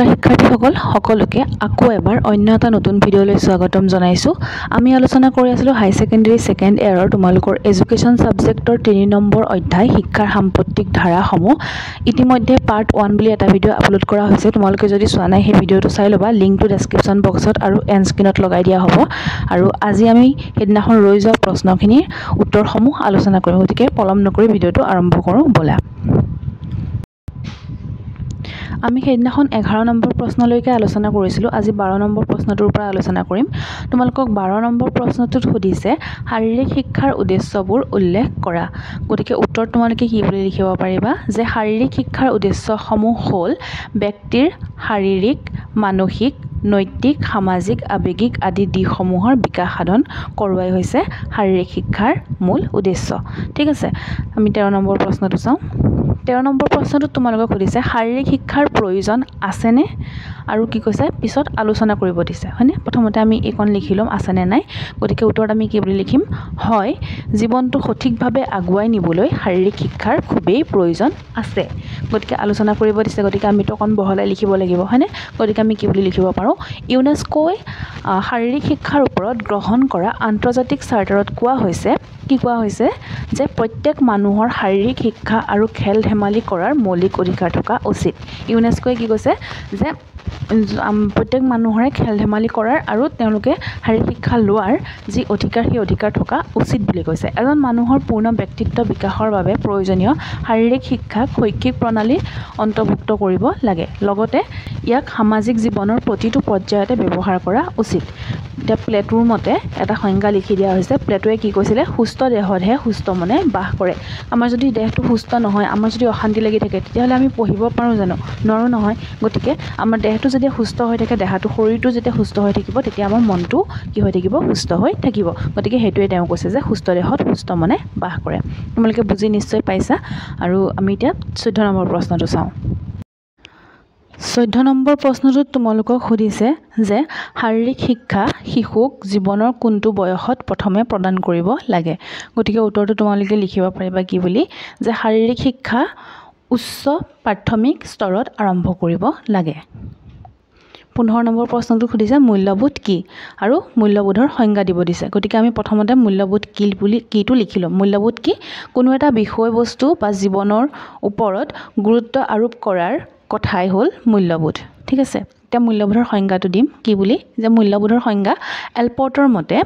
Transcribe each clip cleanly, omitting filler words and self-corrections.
নমস্কাৰ শিক্ষাৰ্থীসকল, সকলোকে আকৌ এবাৰ অন্য এটা নতুন ভিডিঅ'লৈ স্বাগতম জনাইছোঁ। আমি আলোচনা কৰি আছিলোঁ হাই ছেকেণ্ডেৰী ছেকেণ্ড ইয়েৰৰ তোমালোকৰ এডুকেশ্যন ছাবজেক্টৰ 3 নম্বৰ অধ্যায় শিক্ষাৰ সাম্প্ৰতিক ধাৰাসমূহ। ইতিমধ্যে পাৰ্ট 1 বুলি এটা ভিডিঅ' আপলোড কৰা হৈছে। তোমালোকে যদি চোৱা নাই সেই ভিডিঅ'টো চাই ল'বা, লিংকটো ডেছক্ৰিপশ্যন বক্সত আৰু এণ্ড স্ক্ৰীণত লগাই দিয়া হ'ব। আৰু আজি আমি সেইদিনাখন ৰৈ যোৱা প্ৰশ্নখিনিৰ উত্তৰসমূহ আলোচনা কৰিম। গতিকে পলম নকৰি ভিডিঅ'টো আৰম্ভ কৰোঁ ব'লা। আমি সেইদিনাখন 11 নম্বৰ প্ৰশ্নলৈকে আলোচনা কৰিছিলোঁ, আজি 12 নম্বৰ প্ৰশ্নটোৰ পৰা আলোচনা কৰিম। তোমালোকক 12 নম্বৰ প্ৰশ্নটোত সুধিছে শাৰীৰিক শিক্ষাৰ উদ্দেশ্যবোৰ উল্লেখ কৰা। গতিকে উত্তৰ তোমালোকে কি বুলি লিখিব পাৰিবা যে শাৰীৰিক শিক্ষাৰ উদ্দেশ্যসমূহ হ'ল ব্যক্তিৰ শাৰীৰিক, মানসিক, নৈতিক, সামাজিক, আৱেগিক আদি দিশসমূহৰ বিকাশ সাধন কৰোৱাই হৈছে শাৰীৰিক শিক্ষাৰ মূল উদ্দেশ্য। ঠিক আছে, আমি 13 নম্বৰ প্ৰশ্নটো চাওঁ। 13 নম্বৰ প্ৰশ্নটোত তোমালোকক সুধিছে শাৰীৰিক শিক্ষাৰ প্ৰয়োজন আছেনে আৰু কি কৈছে পিছত আলোচনা কৰিব দিছে, হয়নে? প্ৰথমতে আমি এইকণ লিখি ল'ম আছেনে নাই। গতিকে উত্তৰত আমি কি বুলি লিখিম, হয়, জীৱনটো সঠিকভাৱে আগুৱাই নিবলৈ শাৰীৰিক শিক্ষাৰ খুবেই প্ৰয়োজন আছে। গতিকে আলোচনা কৰিব দিছে, গতিকে আমিতো অকণ বহলাই লিখিব লাগিব, হয়নে? গতিকে আমি কি বুলি লিখিব পাৰোঁ, ইউনেস্কোই শাৰীৰিক শিক্ষাৰ ওপৰত গ্ৰহণ কৰা আন্তৰ্জাতিক চাৰ্টাৰত কোৱা হৈছে, কি কোৱা হৈছে যে প্ৰত্যেক মানুহৰ শাৰীৰিক শিক্ষা আৰু খেল ধেমালি কৰাৰ মৌলিক অধিকাৰ থকা উচিত। ইউনেস্কোৱে কি কৈছে যে প্ৰত্যেক মানুহৰে খেল ধেমালি কৰাৰ আৰু তেওঁলোকে শাৰীৰিক শিক্ষা লোৱাৰ যি অধিকাৰ, সেই অধিকাৰ থকা উচিত বুলি কৈছে। এজন মানুহৰ পূৰ্ণ ব্যক্তিত্ব বিকাশৰ বাবে প্ৰয়োজনীয় শাৰীৰিক শিক্ষাক শৈক্ষিক প্ৰণালী অন্তৰ্ভুক্ত কৰিব লাগে, লগতে ইয়াক সামাজিক জীৱনৰ প্ৰতিটো পৰ্যায়তে ব্যৱহাৰ কৰা উচিত। এতিয়া প্লেটোৰ মতে এটা সংজ্ঞা লিখি দিয়া হৈছে। প্লেটোৱে কি কৈছিলে, সুস্থ দেহতহে সুস্থ মনে বাস কৰে। আমাৰ যদি দেহটো সুস্থ নহয়, আমাৰ যদি অশান্তি লাগি থাকে, তেতিয়াহ'লে আমি পঢ়িব পাৰোঁ জানো? নোৱাৰোঁ নহয়। গতিকে আমাৰ দেহটো যেতিয়া সুস্থ হৈ থাকে, দেহাটো, শৰীৰটো যেতিয়া সুস্থ হৈ থাকিব, তেতিয়া আমাৰ মনটো কি হৈ থাকিব, সুস্থ হৈ থাকিব। গতিকে সেইটোৱে তেওঁ কৈছে যে সুস্থ দেহত সুস্থ মনে বাস কৰে। তোমালোকে বুজি নিশ্চয় পাইছা। আৰু আমি এতিয়া 14 নম্বৰ প্ৰশ্নটো চাওঁ। 14 নম্বৰ প্ৰশ্নটোত তোমালোকক সুধিছে যে শাৰীৰিক শিক্ষা শিশুক জীৱনৰ কোনটো বয়সত প্ৰথমে প্ৰদান কৰিব লাগে। গতিকে উত্তৰটো তোমালোকে লিখিব পাৰিবা কি বুলি, যে শাৰীৰিক শিক্ষা উচ্চ প্ৰাথমিক স্তৰত আৰম্ভ কৰিব লাগে। 15 নম্বৰ প্ৰশ্নটো সুধিছে মূল্যবোধ কি আৰু মূল্যবোধৰ সংজ্ঞা দিব দিছে। গতিকে আমি প্ৰথমতে মূল্যবোধ কি বুলি কিটো লিখি ল'ম। মূল্যবোধ কি, কোনো এটা বিষয়বস্তু বা জীৱনৰ ওপৰত গুৰুত্ব আৰোপ কৰাৰ কথাই হ'ল মূল্যবোধ। ঠিক আছে, এতিয়া মূল্যবোধৰ সংজ্ঞাটো দিম কি বুলি, যে মূল্যবোধৰ সংজ্ঞা এলপৰ্টৰ মতে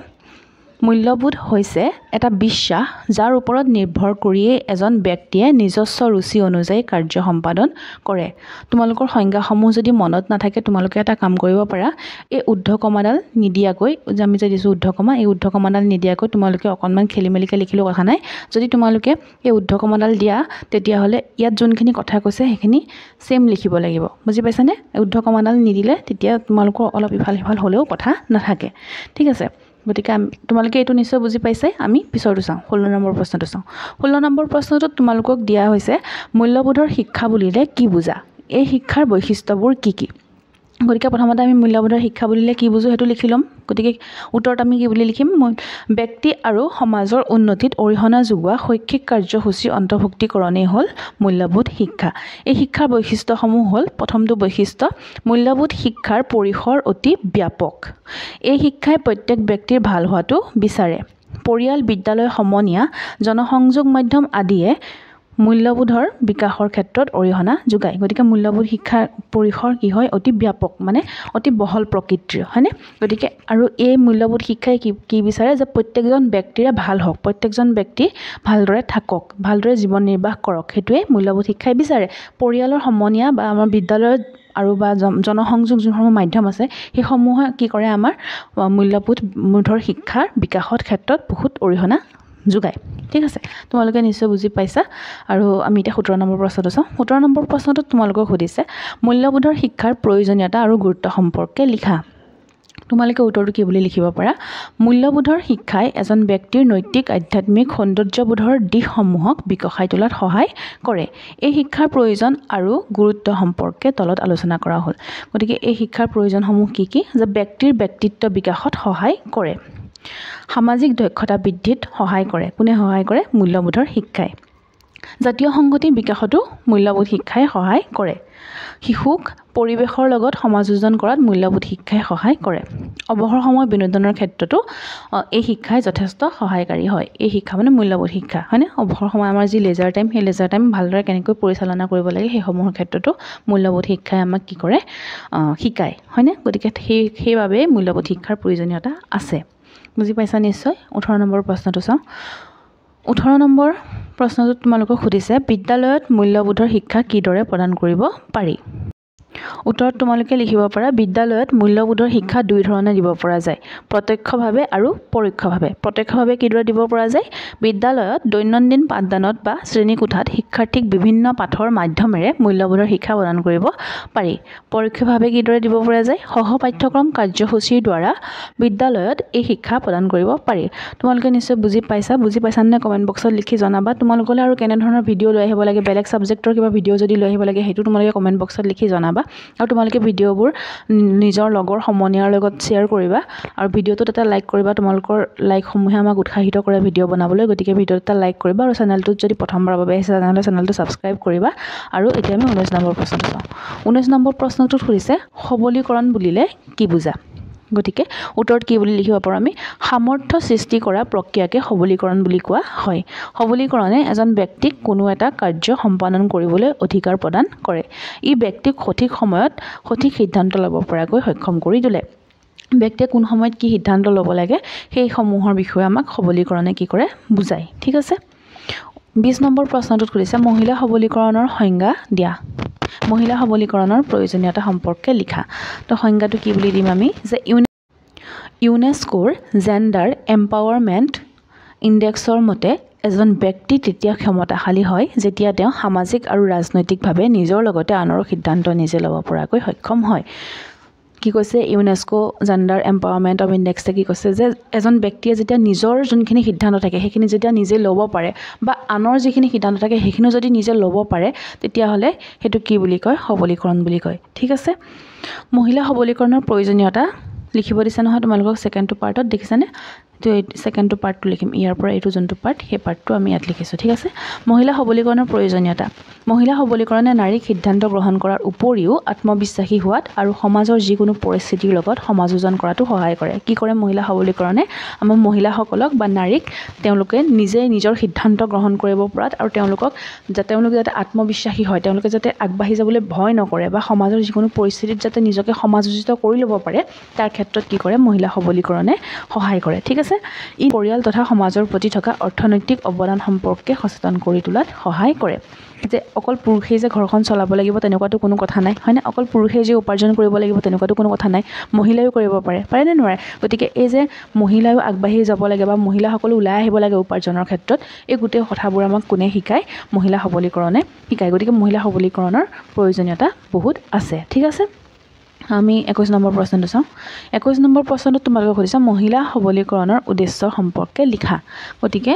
মূল্যবোধ হৈছে এটা বিশ্বাস যাৰ ওপৰত নিৰ্ভৰ কৰিয়েই এজন ব্যক্তিয়ে নিজস্ব ৰুচি অনুযায়ী কাৰ্য সম্পাদন কৰে। তোমালোকৰ সংজ্ঞাসমূহ যদি মনত নাথাকে, তোমালোকে এটা কাম কৰিব পাৰা, এই ঊৰ্ধ্বকমাডাল নিদিয়াকৈ, যে আমি যে দিছোঁ ঊৰ্ধ্বকমা, এই ঊৰ্ধ্বকমাডাল নিদিয়াকৈ তোমালোকে অকণমান খেলি মেলিকৈ লিখিলেও কথা নাই। যদি তোমালোকে এই ঊৰ্ধ্বকমাডাল দিয়া, তেতিয়াহ'লে ইয়াত যোনখিনি কথা কৈছে সেইখিনি ছেইম লিখিব লাগিব, বুজি পাইছানে? ঊৰ্ধ্বকমাডাল নিদিলে তেতিয়া তোমালোকৰ অলপ ইফাল সিফাল হ'লেও কথা নাথাকে। ঠিক আছে, গতিকে তোমালোকে এইটো নিশ্চয় বুজি পাইছে। আমি পিছৰটো চাওঁ, 16 নম্বৰ প্ৰশ্নটো চাওঁ। 16 নম্বৰ প্ৰশ্নটোত তোমালোকক দিয়া হৈছে মূল্যবোধৰ শিক্ষা বুলিলে কি বুজা, এই শিক্ষাৰ বৈশিষ্ট্যবোৰ কি কি। গতিকে প্ৰথমতে আমি মূল্যবোধৰ শিক্ষা বুলিলে কি বুজোঁ সেইটো লিখি ল'ম। গতিকে উত্তৰত আমি কি বুলি লিখিম, ব্যক্তি আৰু সমাজৰ উন্নতিত অৰিহণা যোগোৱা শৈক্ষিক কাৰ্যসূচী অন্তৰ্ভুক্তিকৰণেই হ'ল মূল্যবোধ শিক্ষা। এই শিক্ষাৰ বৈশিষ্ট্যসমূহ হ'ল, প্ৰথমটো বৈশিষ্ট্য মূল্যবোধ শিক্ষাৰ পৰিসৰ অতি ব্যাপক। এই শিক্ষাই প্ৰত্যেক ব্যক্তিৰ ভাল হোৱাটো বিচাৰে। পৰিয়াল, বিদ্যালয়, সমনীয়া, জনসংযোগ মাধ্যম আদিয়ে মূল্যবোধৰ বিকাশৰ ক্ষেত্ৰত অৰিহণা যোগায়। গতিকে মূল্যবোধ শিক্ষাৰ পৰিসৰ কি হয়, অতি ব্যাপক, মানে অতি বহল প্ৰকৃতিৰ, হয়নে? গতিকে আৰু এই মূল্যবোধ শিক্ষাই কি কি বিচাৰে, যে প্ৰত্যেকজন ব্যক্তিৰে ভাল হওক, প্ৰত্যেকজন ব্যক্তি ভালদৰে থাকক, ভালদৰে জীৱন নিৰ্বাহ কৰক, সেইটোৱে মূল্যবোধ শিক্ষাই বিচাৰে। পৰিয়ালৰ সমনীয়া বা আমাৰ বিদ্যালয়ত আৰু বা জনসংযোগ যোনসমূহ মাধ্যম আছে, সেইসমূহে কি কৰে, আমাৰ মূল্যবোধৰ শিক্ষাৰ বিকাশৰ ক্ষেত্ৰত বহুত অৰিহণা যোগায়। ঠিক আছে, তোমালোকে নিশ্চয় বুজি পাইছা। আৰু আমি এতিয়া 17 নম্বৰ প্ৰশ্নটো চাওঁ। 17 নম্বৰ প্ৰশ্নটোত তোমালোকক সুধিছে মূল্যবোধৰ শিক্ষাৰ প্ৰয়োজনীয়তা আৰু গুৰুত্ব সম্পৰ্কে লিখা। তোমালোকে উত্তৰটো কি বুলি লিখিব পাৰা, মূল্যবোধৰ শিক্ষাই এজন ব্যক্তিৰ নৈতিক, আধ্যাত্মিক, সৌন্দৰ্যবোধৰ দিশসমূহক বিকশাই তোলাত সহায় কৰে। এই শিক্ষাৰ প্ৰয়োজন আৰু গুৰুত্ব সম্পৰ্কে তলত আলোচনা কৰা হ'ল। গতিকে এই শিক্ষাৰ প্ৰয়োজনসমূহ কি কি, যে ব্যক্তিৰ ব্যক্তিত্ব বিকাশত সহায় কৰে, সামাজিক দক্ষতা বৃদ্ধিত সহায় কৰে। কোনে সহায় কৰে? মূল্যবোধৰ শিক্ষাই। জাতীয় সংগতি বিকাশতো মূল্যবোধ শিক্ষাই সহায় কৰে। শিশুক পৰিৱেশৰ লগত সমাযোজন কৰাত মূল্যবোধ শিক্ষাই সহায় কৰে। অৱসৰ সময় বিনোদনৰ ক্ষেত্ৰতো এই শিক্ষাই যথেষ্ট সহায়কাৰী হয়। এই শিক্ষা মানে মূল্যবোধ শিক্ষা, হয়নে? অৱসৰ সময় আমাৰ যি লেজাৰ টাইম, সেই লেজাৰ টাইম ভালদৰে কেনেকৈ পৰিচালনা কৰিব লাগে সেইসমূহৰ ক্ষেত্ৰতো মূল্যবোধ শিক্ষাই আমাক কি কৰে, শিকায়, হয়নে? গতিকে সেইবাবেই মূল্যবোধ শিক্ষাৰ প্ৰয়োজনীয়তা আছে। বুজি পাইছা নিশ্চয়। 18 নম্বৰ প্ৰশ্নটো চাওঁ। 18 নম্বৰ প্ৰশ্নটোত তোমালোকক সুধিছে বিদ্যালয়ত মূল্যবোধৰ শিক্ষা কিদৰে প্ৰদান কৰিব পাৰি। উত্তৰত তোমালোকে লিখিব পাৰা বিদ্যালয়ত মূল্যবোধৰ শিক্ষা দুই ধৰণে দিব পৰা যায়, প্ৰত্যক্ষভাৱে আৰু পৰোক্ষভাৱে। প্ৰত্যক্ষভাৱে কিদৰে দিব পৰা যায়? বিদ্যালয়ত দৈনন্দিন পাঠদানত বা শ্ৰেণীকোঠাত শিক্ষাৰ্থীক বিভিন্ন পাঠৰ মাধ্যমেৰে মূল্যবোধৰ শিক্ষা প্ৰদান কৰিব পাৰি। পৰোক্ষভাৱে কিদৰে দিব পৰা যায়? সহ পাঠ্যক্ৰম কাৰ্যসূচীৰ দ্বাৰা বিদ্যালয়ত এই শিক্ষা প্ৰদান কৰিব পাৰি। তোমালোকে নিশ্চয় বুজি পাইছা। বুজি পাইছানে নাই কমেণ্ট বক্সত লিখি জনাবা। তোমালোকলৈ আৰু কেনেধৰণৰ ভিডিঅ' লৈ আহিব লাগে, বেলেগ ছাবজেক্টৰ কিবা ভিডিঅ' যদি লৈ আহিব লাগে সেইটো তোমালোকে কমেণ্ট বক্সত লিখি জনাবা। আৰু তোমালোকে ভিডিঅ'বোৰ নিজৰ লগৰ সমনীয়াৰ লগত শ্বেয়াৰ কৰিবা আৰু ভিডিঅ'টোত এটা লাইক কৰিবা। তোমালোকৰ লাইকসমূহে আমাক উৎসাহিত কৰে ভিডিঅ' বনাবলৈ, গতিকে ভিডিঅ'ত এটা লাইক কৰিবা আৰু চেনেলটোত যদি প্ৰথমবাৰৰ বাবে আহিছে তেনেহ'লে চেনেলটো ছাবস্ক্ৰাইব কৰিবা। আৰু এতিয়া আমি 19 নম্বৰ প্ৰশ্নটো চাওঁ। 19 নম্বৰ প্ৰশ্নটোত সুধিছে সবলীকৰণ বুলিলে কি বুজা? গতিকে উত্তৰত কি বুলি লিখিব পাৰোঁ আমি? সামৰ্থ্য সৃষ্টি কৰা প্ৰক্ৰিয়াকে সবলীকৰণ বুলি কোৱা হয়। সবলীকৰণে এজন ব্যক্তিক কোনো এটা কাৰ্য সম্পাদন কৰিবলৈ অধিকাৰ প্ৰদান কৰে। ই ব্যক্তিক সঠিক সময়ত সঠিক সিদ্ধান্ত ল'ব পৰাকৈ সক্ষম কৰি তোলে। ব্যক্তিয়ে কোন সময়ত কি সিদ্ধান্ত ল'ব লাগে সেইসমূহৰ বিষয়ে আমাক সবলীকৰণে কি কৰে, বুজায়। ঠিক আছে। 20 নম্বৰ প্ৰশ্নটোত সুধিছে মহিলা সবলীকৰণৰ সংজ্ঞা দিয়া। মহিলা সবলীকৰণৰ প্ৰয়োজনীয়তা সম্পৰ্কে লিখা। তো সংজ্ঞাটো কি বুলি দিম আমি? যে ইউনেস্কোৰ জেণ্ডাৰ এম্পাৱাৰমেণ্ট ইণ্ডেক্সৰ মতে এজন ব্যক্তি তেতিয়া ক্ষমতাশালী হয় যেতিয়া তেওঁ সামাজিক আৰু ৰাজনৈতিকভাৱে নিজৰ লগতে আনৰ সিদ্ধান্ত নিজে ল'ব পৰাকৈ সক্ষম হয়। কি কৈছে ইউনেস্কো জেণ্ডাৰ এম্পাৱাৰমেণ্ট অফ ইণ্ডেক্সে? কি কৈছে যে এজন ব্যক্তিয়ে যেতিয়া নিজৰ যোনখিনি সিদ্ধান্ত থাকে সেইখিনি যেতিয়া নিজে ল'ব পাৰে বা আনৰ যিখিনি সিদ্ধান্ত থাকে সেইখিনিও যদি নিজে ল'ব পাৰে তেতিয়াহ'লে সেইটো কি বুলি কয়? সবলীকৰণ বুলি কয়। ঠিক আছে। মহিলা সবলীকৰণৰ প্ৰয়োজনীয়তা লিখিব দিছে নহয় তোমালোকক ছেকেণ্ডটো পাৰ্টত, দেখিছানে? তো এই ছেকেণ্ডটো পাৰ্টটো লিখিম, ইয়াৰ পৰা এইটো যোনটো পাৰ্ট সেই পাৰ্টটো আমি ইয়াত লিখিছোঁ। ঠিক আছে। মহিলা সবলীকৰণৰ প্ৰয়োজনীয়তা। মহিলা সবলীকৰণে নাৰীক সিদ্ধান্ত গ্ৰহণ কৰাৰ উপৰিও আত্মবিশ্বাসী হোৱাত আৰু সমাজৰ যিকোনো পৰিস্থিতিৰ লগত সমাযোজন কৰাটো সহায় কৰে। কি কৰে মহিলা সবলীকৰণে? আমাৰ মহিলাসকলক বা নাৰীক তেওঁলোকে নিজে নিজৰ সিদ্ধান্ত গ্ৰহণ কৰিব পৰাত আৰু তেওঁলোকক তেওঁলোকে যাতে আত্মবিশ্বাসী হয়, তেওঁলোকে যাতে আগবাঢ়ি যাবলৈ ভয় নকৰে বা সমাজৰ যিকোনো পৰিস্থিতিত যাতে নিজকে সমাযোজিত কৰি ল'ব পাৰে তাৰ ক্ষেত্ৰত কি কৰে মহিলা সবলীকৰণে সহায় কৰে। ঠিক আছে। ই পৰিয়াল তথা সমাজৰ প্ৰতি থকা অৰ্থনৈতিক অৱদান সম্পৰ্কে সচেতন কৰি তোলাত সহায় কৰে। যে অকল পুৰুষেই যে ঘৰখন চলাব লাগিব তেনেকুৱাতো কোনো কথা নাই, হয়নে? অকল পুৰুষেই যে উপাৰ্জন কৰিব লাগিব তেনেকুৱাতো কোনো কথা নাই, মহিলায়ো কৰিব পাৰে, পাৰেনে নোৱাৰে? গতিকে এই যে মহিলায়ো আগবাঢ়ি যাব লাগে বা মহিলাসকলো ওলাই আহিব লাগে উপাৰ্জনৰ ক্ষেত্ৰত, এই গোটেই কথাবোৰ আমাক কোনে শিকায়? মহিলা সবলীকৰণে শিকায়। গতিকে মহিলা সবলীকৰণৰ প্ৰয়োজনীয়তা বহুত আছে। ঠিক আছে। আমি 21 নম্বৰ প্ৰশ্নটো চাওঁ। 21 নম্বৰ প্ৰশ্নটোত তোমালোকে সুধিছা মহিলা সবলীকৰণৰ উদ্দেশ্য সম্পৰ্কে লিখা। গতিকে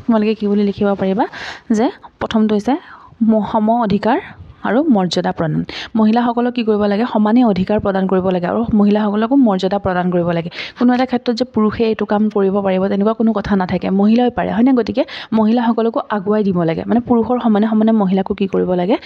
তোমালোকে কি বুলি লিখিব পাৰিবা যে প্ৰথমটো হৈছে সম অধিকাৰ আৰু মৰ্যাদা প্ৰদান। মহিলাসকলক কি কৰিব লাগে? সমানে অধিকাৰ প্ৰদান কৰিব লাগে আৰু মহিলাসকলকো মৰ্যাদা প্ৰদান কৰিব লাগে। কোনো এটা ক্ষেত্ৰত যে পুৰুষে এইটো কাম কৰিব পাৰিব তেনেকুৱা কোনো কথা নাথাকে, মহিলাই পাৰে, হয়নে? গতিকে মহিলাসকলকো আগুৱাই দিব লাগে, মানে পুৰুষৰ সমানে সমানে মহিলাকো কি কৰিব লাগে?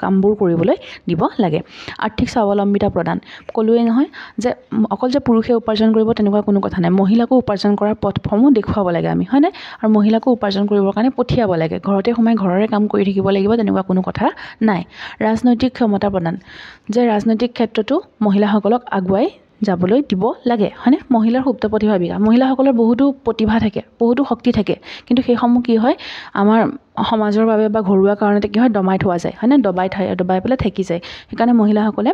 কামবোৰ কৰিবলৈ দিব লাগে। আৰ্থিক স্বাৱলম্বিতা প্ৰদান। ক'লোৱেই নহয় যে অকল যে পুৰুষে উপাৰ্জন কৰিব তেনেকুৱা কোনো কথা নাই, মহিলাকো উপাৰ্জন কৰাৰ পথসমূহ দেখুৱাব লাগে আমি, হয়নে? আৰু মহিলাকো উপাৰ্জন কৰিবৰ কাৰণে পঠিয়াব লাগে, ঘৰতে সোমাই ঘৰৰে কাম কৰি থাকিব লাগিব তেনেকুৱা কোনো কথা নাই। ৰাজনৈতিক ক্ষমতা প্ৰদান, যে ৰাজনৈতিক ক্ষেত্ৰতো মহিলাসকলক আগুৱাই যাবলৈ দিব লাগে, হয়নে? মহিলাৰ সুপ্ত প্ৰতিভা বিকাশ। মহিলাসকলৰ বহুতো প্ৰতিভা থাকে, বহুতো শক্তি থাকে, কিন্তু সেইসমূহ কি হয় আমাৰ সমাজৰ বাবে বা ঘৰুৱা কাৰণতে কি হয় দমাই থোৱা যায়, হয়নে? দবাই পেলাই থাকি যায়। সেইকাৰণে মহিলাসকলে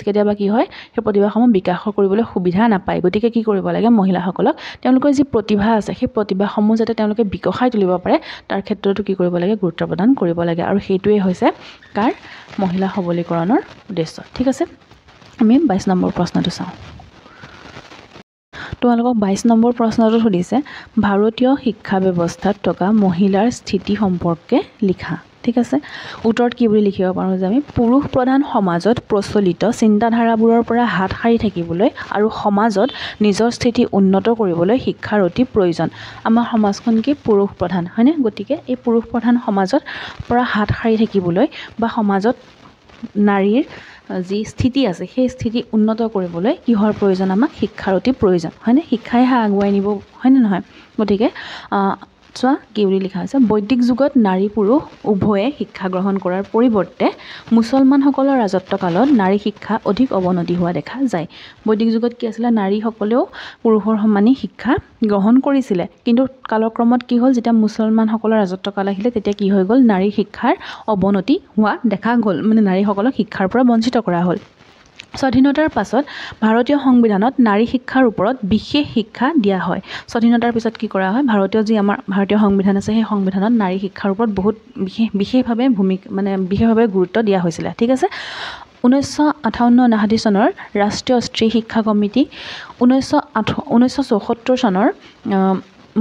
কেতিয়াবা কি হয় সেই প্ৰতিভাসমূহ বিকাশ কৰিবলৈ সুবিধা নাপায়। গতিকে কি কৰিব লাগে? মহিলাসকলক তেওঁলোকৰ যি প্ৰতিভা আছে সেই প্ৰতিভাসমূহ যাতে তেওঁলোকে বিকশাই তুলিব পাৰে তাৰ ক্ষেত্ৰতো কি কৰিব লাগে? গুৰুত্ব প্ৰদান কৰিব লাগে। আৰু সেইটোৱেই হৈছে কাৰ? মহিলা সবলীকৰণৰ উদ্দেশ্য। ঠিক আছে। আমি 22 নম্বৰ প্ৰশ্নটো চাওঁ। তোমালোকক 22 নম্বৰ প্ৰশ্নটোত সুধিছে ভাৰতীয় শিক্ষা ব্যৱস্থাত থকা মহিলাৰ স্থিতি সম্পৰ্কে লিখা। ঠিক আছে, উত্তৰত কি বুলি লিখিব পাৰোঁ যে আমি পুৰুষ প্ৰধান সমাজত প্ৰচলিত চিন্তাধাৰাবোৰৰ পৰা হাত সাৰি থাকিবলৈ আৰু সমাজত নিজৰ স্থিতি উন্নত কৰিবলৈ শিক্ষাৰ অতি প্ৰয়োজন। আমাৰ সমাজখন কি পুৰুষ প্ৰধান, হয়নে? গতিকে এই পুৰুষ প্ৰধান সমাজত পৰা হাত সাৰি থাকিবলৈ বা সমাজত নাৰীৰ যি স্থিতি আছে সেই স্থিতি উন্নত কৰিবলৈ কিহৰ প্ৰয়োজন? আমাক শিক্ষাৰ অতি প্ৰয়োজন, হয়নে? শিক্ষাইহে আগুৱাই নিব, হয়নে নহয়? গতিকে চোৱা কি বুলি লিখা হৈছে, বৈদিক যুগত নাৰী পুৰুষ উভয়ে শিক্ষা গ্ৰহণ কৰাৰ পৰিৱৰ্তে মুছলমানসকলৰ ৰাজত্বকালত নাৰী শিক্ষা অধিক অৱনতি হোৱা দেখা যায়। বৈদিক যুগত কি আছিলে, নাৰীসকলেও পুৰুষৰ সমানেই শিক্ষা গ্ৰহণ কৰিছিলে, কিন্তু কালক্ৰমত কি হ'ল, যেতিয়া মুছলমানসকলৰ ৰাজত্বকাল আহিলে তেতিয়া কি হৈ গ'ল, নাৰী শিক্ষাৰ অৱনতি হোৱা দেখা গ'ল, মানে নাৰীসকলক শিক্ষাৰ পৰা বঞ্চিত কৰা হ'ল। স্বাধীনতাৰ পাছত ভাৰতীয় সংবিধানত নাৰী শিক্ষাৰ ওপৰত বিশেষ শিক্ষা দিয়া হয়। স্বাধীনতাৰ পিছত কি কৰা হয়, ভাৰতীয় যি আমাৰ ভাৰতীয় সংবিধান আছে সেই সংবিধানত নাৰী শিক্ষাৰ ওপৰত বহুত বিশেষভাৱে মানে বিশেষভাৱে গুৰুত্ব দিয়া হৈছিলে। ঠিক আছে, 1958-59 চনৰ ৰাষ্ট্ৰীয় স্ত্ৰী শিক্ষা কমিটি, 1974 চনৰ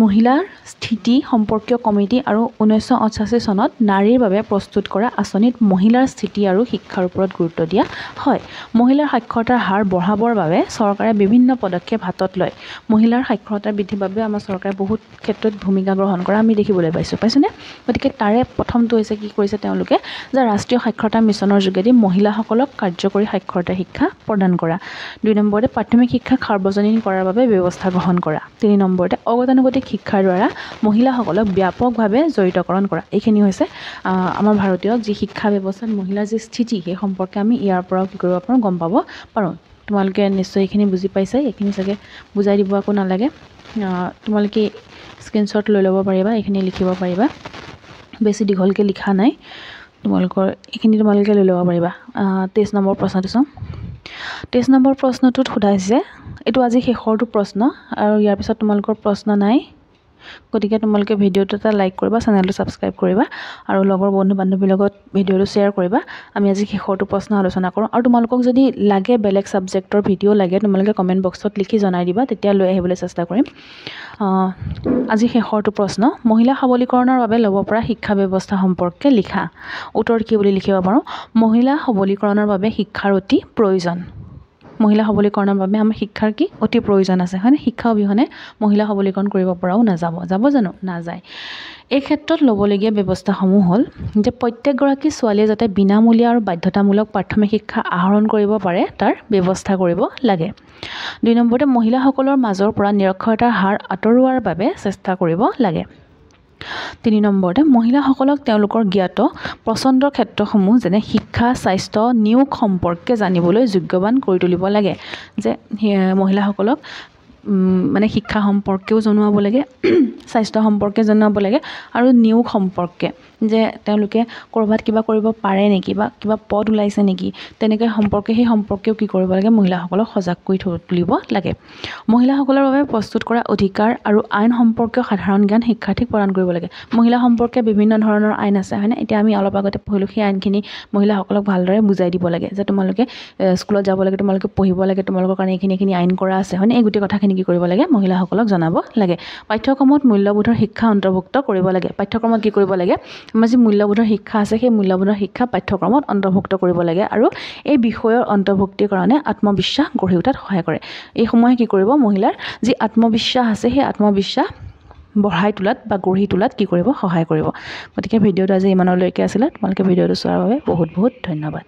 মহিলাৰ স্থিতি সম্পৰ্কীয় কমিটি আৰু 1988 চনত নাৰীৰ বাবে প্ৰস্তুত কৰা আঁচনিত মহিলাৰ স্থিতি আৰু শিক্ষাৰ ওপৰত গুৰুত্ব দিয়া হয়। মহিলাৰ সাক্ষৰতাৰ হাৰ বঢ়াবৰ বাবে চৰকাৰে বিভিন্ন পদক্ষেপ হাতত লয়। মহিলাৰ সাক্ষৰতা বৃদ্ধিৰ বাবে আমাৰ চৰকাৰে বহুত ক্ষেত্ৰত ভূমিকা গ্ৰহণ কৰা আমি দেখিবলৈ পাইছোঁনে? গতিকে তাৰে প্ৰথমটো হৈছে কি কৰিছে তেওঁলোকে, যে ৰাষ্ট্ৰীয় সাক্ষৰতা মিছনৰ যোগেদি মহিলাসকলক কাৰ্যকৰী সাক্ষৰতা শিক্ষা প্ৰদান কৰা। 2 নম্বৰতে প্ৰাথমিক শিক্ষাক সাৰ্বজনীন কৰাৰ বাবে ব্যৱস্থা গ্ৰহণ কৰা। 3 নম্বৰতে অগতানুগতিক শিক্ষাৰ দ্বাৰা মহিলাসকলক ব্যাপকভাৱে জড়িতকৰণ কৰা। এইখিনি হৈছে আমাৰ ভাৰতীয় যি শিক্ষা ব্যৱস্থাত মহিলাৰ যি স্থিতি সেই সম্পৰ্কে আমি ইয়াৰ পৰাও কি কৰিব পাৰোঁ, গম পাব পাৰোঁ। তোমালোকে নিশ্চয় এইখিনি বুজি পাইছা, এইখিনি চাগে বুজাই দিব একো নালাগে, তোমালোকে স্ক্ৰীনশ্বট লৈ ল'ব পাৰিবা, এইখিনি লিখিব পাৰিবা, বেছি দীঘলকৈ লিখা নাই, তোমালোকৰ এইখিনি তোমালোকে লৈ ল'ব পাৰিবা। 23 নম্বৰ প্ৰশ্নটো চাওঁ। 23 নম্বৰ প্ৰশ্নটোত সোধাইছে, এইটো আজি শেষৰটো প্ৰশ্ন আৰু ইয়াৰ পিছত তোমালোকৰ প্ৰশ্ন নাই, গতিকে তোমালোকে ভিডিঅ'টো এটা লাইক কৰিবা, চেনেলটো ছাবস্ক্ৰাইব কৰিবা আৰু লগৰ বন্ধু বান্ধৱীৰ লগত ভিডিঅ'টো শ্বেয়াৰ কৰিবা। আমি আজি শেষৰটো প্ৰশ্ন আলোচনা কৰোঁ আৰু তোমালোকক যদি লাগে বেলেগ ছাবজেক্টৰ ভিডিঅ' লাগে তোমালোকে কমেণ্ট বক্সত লিখি জনাই দিবা, তেতিয়া লৈ আহিবলৈ চেষ্টা কৰিম। আজি শেষৰটো প্ৰশ্ন, মহিলা সবলীকৰণৰ বাবে ল'ব পৰা শিক্ষা ব্যৱস্থা সম্পৰ্কে লিখা। উত্তৰ কি বুলি লিখিব পাৰোঁ, মহিলা সবলীকৰণৰ বাবে শিক্ষাৰ অতি প্ৰয়োজন। মহিলা সবলীকৰণৰ বাবে আমাৰ শিক্ষাৰ কি অতি প্ৰয়োজন আছে, হয়নে? শিক্ষা অবিহনে মহিলা সবলীকৰণ কৰিব পৰাও নাযাব, যাব জানো? নাযায়। এই ক্ষেত্ৰত ল'বলগীয়া ব্যৱস্থাসমূহ হ'ল যে প্ৰত্যেকগৰাকী ছোৱালীয়ে যাতে বিনামূলীয়া আৰু বাধ্যতামূলক প্ৰাথমিক শিক্ষা আহৰণ কৰিব পাৰে তাৰ ব্যৱস্থা কৰিব লাগে। 2 নম্বৰতে মহিলাসকলৰ মাজৰ পৰা নিৰক্ষৰতাৰ হাৰ আঁতৰোৱাৰ বাবে চেষ্টা কৰিব লাগে। 3 নম্বৰতে মহিলাসকলক তেওঁলোকৰ জ্ঞাত পচন্দৰ ক্ষেত্ৰসমূহ যেনে শিক্ষা, স্বাস্থ্য, নিয়োগ সম্পৰ্কে জানিবলৈ যোগ্যৱান কৰি তুলিব লাগে। যে মহিলাসকলক মানে শিক্ষা সম্পৰ্কেও জনোৱাব লাগে, স্বাস্থ্য সম্পৰ্কে জনাব লাগে আৰু নিয়োগ সম্পৰ্কে, যে তেওঁলোকে ক'ৰবাত কিবা কৰিব পাৰে নেকি বা কিবা পদ ওলাইছে নেকি তেনেকৈ সম্পৰ্কে, সেই সম্পৰ্কেও কি কৰিব লাগে, মহিলাসকলক সজাগ কৰি তুলিব লাগে। মহিলাসকলৰ বাবে প্ৰস্তুত কৰা অধিকাৰ আৰু আইন সম্পৰ্কীয় সাধাৰণ জ্ঞান শিক্ষাৰ্থীক প্ৰদান কৰিব লাগে। মহিলা সম্পৰ্কে বিভিন্ন ধৰণৰ আইন আছে, হয়নে? এতিয়া আমি অলপ আগতে পঢ়িলোঁ, সেই আইনখিনি মহিলাসকলক ভালদৰে বুজাই দিব লাগে যে তোমালোকে স্কুলত যাব লাগে, তোমালোকে পঢ়িব লাগে, তোমালোকৰ কাৰণে এইখিনি এইখিনি আইন কৰা আছে, হয়নে? এই গোটেই কথাখিনি কি কৰিব লাগে, মহিলাসকলক জনাব লাগে। পাঠ্যক্ৰমত মূল্যবোধৰ শিক্ষা অন্তৰ্ভুক্ত কৰিব লাগে। পাঠ্যক্ৰমত কি কৰিব লাগে, আমাৰ যি মূল্যবোধৰ শিক্ষা আছে সেই মূল্যবোধৰ শিক্ষা পাঠ্যক্ৰমত অন্তৰ্ভুক্ত কৰিব লাগে আৰু এই বিষয়ৰ অন্তৰ্ভুক্তিকৰণে আত্মবিশ্বাস গঢ়ি উঠাত সহায় কৰে। এইসমূহে কি কৰিব, মহিলাৰ যি আত্মবিশ্বাস আছে সেই আত্মবিশ্বাস বঢ়াই তোলাত বা গঢ়ি তোলাত কি কৰিব, সহায় কৰিব। গতিকে ভিডিঅ'টো আজি ইমানলৈকে আছিলে। তোমালোকে ভিডিঅ'টো চোৱাৰ বাবে বহুত বহুত ধন্যবাদ।